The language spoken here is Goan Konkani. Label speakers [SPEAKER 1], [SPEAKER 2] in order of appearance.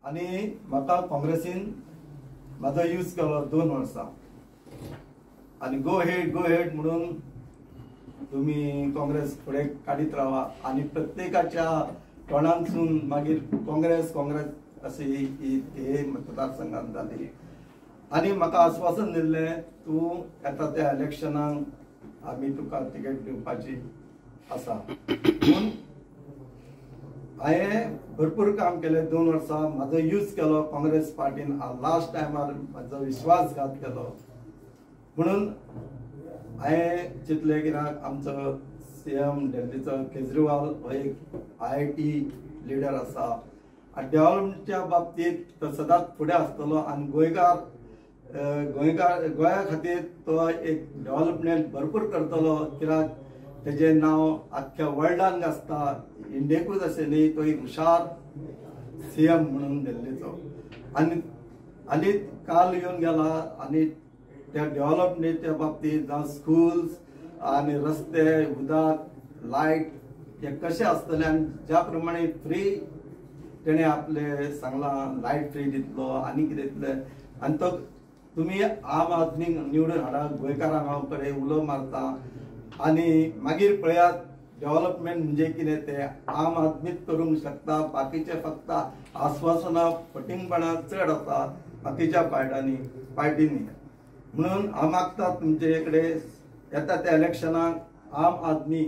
[SPEAKER 1] आनी म्हाका काँग्रेसीन म्हाजो यूज केलो 2 वर्सां आनी गो हेड गो हेड म्हणून तुमी काँग्रेस फुडें काडीत रावा आनी प्रत्येकाच्या तोंडांतसून मागीर काँग्रेस काँग्रेस अशी हे मतदारसंघात जाली. आनी म्हाका आस्वासन दिल्लें तूं येता त्या इलेक्शनाक आमी तुका तिकेट दिवपाची आसा. पूण हांवें भरपूर काम केलें 2 वर्सां, म्हाजो यूज केलो काँग्रेस पार्टीन, लास्ट टायमार म्हाजो विश्वासघात केलो. म्हणून हांवें चिंतलें कित्याक आमचो सीएम दिल्लीचो केजरीवाल हो एक IIT leader आसा आनी डेव्हलपमेंटच्या बाबतींत तो सदांच फुडें आसतलो आनी गोंयकार गोंयकार गोंया खातीर तो एक डेव्हलपमेंट भरपूर करतलो कित्याक तेजें नांव आख्ख्या वर्ल्डान गाजता, इंडियेकूच अशें न्ही, तो एक हुशार सीएम म्हणून दिल्लीचो. आनी आनी काल येवन गेला आनी त्या डेव्हलपमेंटच्या बाबतींत जावं स्कूल्स आनी रस्ते, उदक, लायट हे कशें आसतलें आनी ज्या प्रमाणे फ्री तेणें आपलें सांगलां लायट फ्री दितलो आनी कितें दितलें आनी तो तुमी आम आदमी निवडून हाडा, गोंयकारांक हांव कडेन उलो मारता आनी मागीर पळयात डेव्हलपमेंट म्हणजे कितें तें आम आदमीच करूंक शकता. बाकीचे फक्त आस्वासनां फटींगपणां चड आसा बाकीच्या पार्टींनी. म्हणून हांव मागता तुमचे कडेन येता त्या इलेक्शनाक आम आदमी